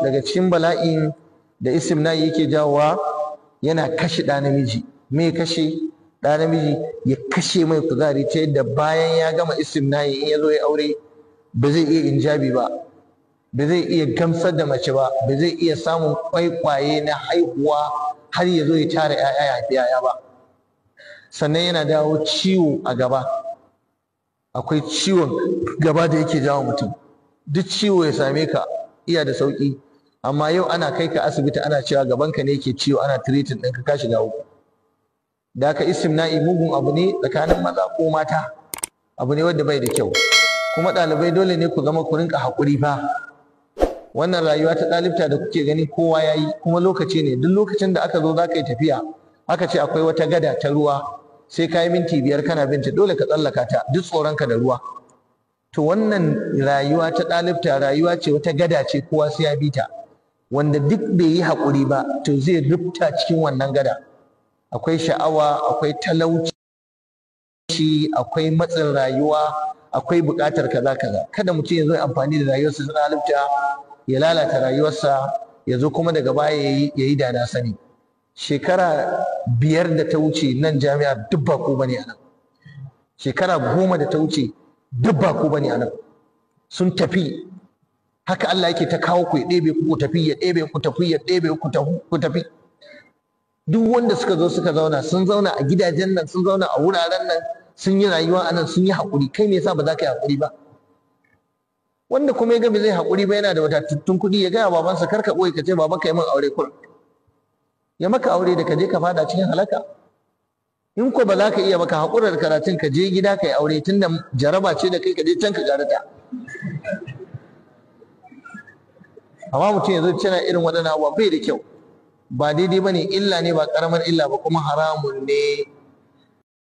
Daga cikin bala'in da istimna'i yake jawowa, yana kashe ɗa namiji. Me kashe ɗa namiji? Ya kashe mai kuzari ta yadda bayan ya gama istimna'i in ya zo ya aure ba zai iya injabi ba, ba zai iya gamsar da mace ba, ba zai iya samun kwaikwaye na haihuwa har ya zo ya tara 'ya'ya ya haifi 'ya'ya ba. Sannan yana dawo ciwo a gaba. Akwai ciwon gaba da yake jawo mutum. Duk ciwo ya same ka iya da sauƙi, amma yau ana kai ka asibiti ana cewa gabanka ne yake ciwo, ana treating ɗinka, ka shiga uku. Da haka istimna'i mugun abu ne tsakanin maza ko mata, abu ne wanda bai da kyau. Kuma ɗalibai dole ne ku zama ku rinka haƙuri fa. Wannan rayuwa ta ɗalibta da kuke gani kowa ya yi, kuma lokaci ne. Duk lokacin da aka zo za ka yi tafiya, aka ce akwai wata gada ta ruwa, sai ka yi minti 5 kana binta, dole ka tsallaka ta duk tsoronka da ruwa. To wannan rayuwa ta ɗalibta rayuwa ce, wata gada ce, kowa sai ya bi ta. Wanda duk bai yi haƙuri ba to zai rufta cikin wannan gada. Akwai sha'awa, akwai talauci, akwai matsin rayuwa, akwai buƙatar kaza kaza. Kada mutum ya zo ya amfani da rayuwarsa ta ɗalibta ya lalata rayuwarsa, ya zo kuma daga baya ya yi da na sani. Shekara 5 da ta wuce nan jami'ar duk ba ku bane anan. Shekara 10 da ta wuce duk ba ku bane anan. Sun tafi. Haka Allah yake ta kawo ku, ya ɗebe ku tafi, ya ɗebe ku tafi, ya ɗebe ku tafi. Duk wanda suka zo suka zauna, sun zauna a gidajen nan, sun zauna a wuraren nan, sun yi rayuwa anan, sun yi haƙuri. Kai me yasa ba za ka yi haƙuri ba? Wanda kuma ya ga bai zai haƙuri ba, yana da wadatattun kuɗi, ya gaya babansa, kar ka ɓoye, ka ce baba ka yi min aure kurin. Ya maka aure da ka je ka fada cikin halaka. In ko ba za ka iya ba, ka haƙura da karatun, ka je gida ka yi aure, tunda jaraba ce da kai, ka je can ka garata. Amma mutum ya zo yana irin waɗannan abubuwa bai da kyau, ba daidai ba ne, illa ne, ba ƙaramar illa ba, kuma haramun ne.